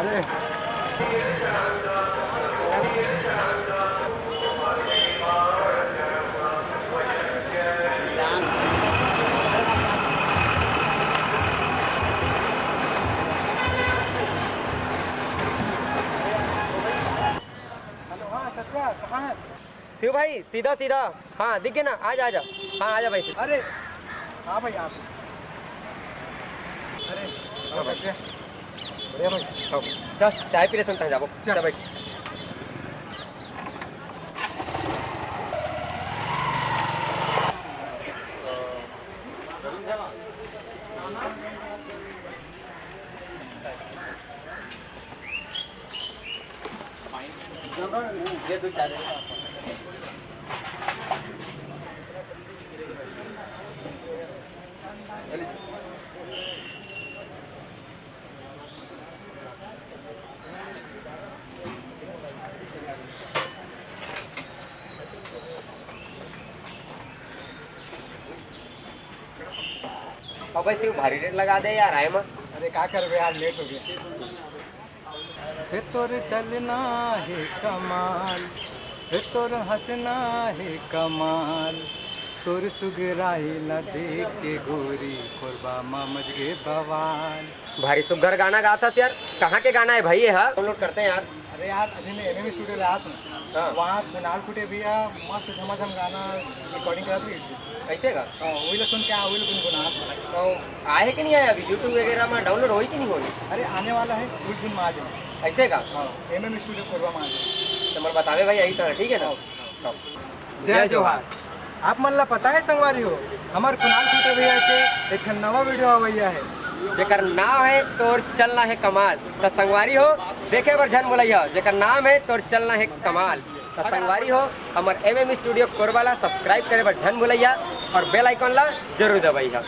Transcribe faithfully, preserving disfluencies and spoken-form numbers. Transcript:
Hello, हाँ सत्या, कहाँ है? शिव भाई, सीधा सीधा। हाँ, दिख गए ना? आ जा, आ जा। हाँ, आ जा भाई, सीधा। अरे हाँ भाई, आप। अरे हाँ भाई। सत्या। बढ़िया भाई। हाँ। चल, चाय पी लेथन, तहाँ जाबो। चल। चल भाई। अबे शिव, भारी रेट लगा दे यार, आए मा। अरे का करबे यार, लेट हो गया। हे तोर चलना हे कमाल, हे तोर हंसना हे कमाल, तोर सुघराई ला देख के गोरी कोरबा मा मच गे बवाल। भारी सुघर गाना गाथस यार। कहाँ के गाना है भाई ये हा? डाउनलोड करते हैं यार। अरे यार, अभी मैं एमएम स्टूडियो ले आया था। हाँ। वहाँ कुणाल कुटे भैया मस्त झमाझम गाना रिकॉर्डिंग करा रही थी। कैसे गा? हाँ, वही ला सुन के आ, वही ला गुनगुना। तो आए कि नहीं आया अभी? YouTube वगैरह में डाउनलोड होई कि नहीं होई? अरे आने वाला है, कुछ दिन में आ जाए। ऐसे गा? हाँ, एमएम स्टूडियो कोरबा में आ जाए। तो मैं बतावे भाई, यही तो है, ठीक है ना? हाँ। जय जोहार। आप मन ला पता है संगवारी हो, हमर कुणाल कुटे भैया के एक ठन नवा वीडियो आवइया है, जेकर नाम है तोर चलना है कमाल। त संगवारी हो, देखे बर झन भुलैया, जेकर नाम है तोर चलना है कमाल। त संगवारी हो, हमर एमएम स्टूडियो कोरबा ला सब्सक्राइब करे बर झन भुलैया और बेल आइकन ला जरूर दबैया।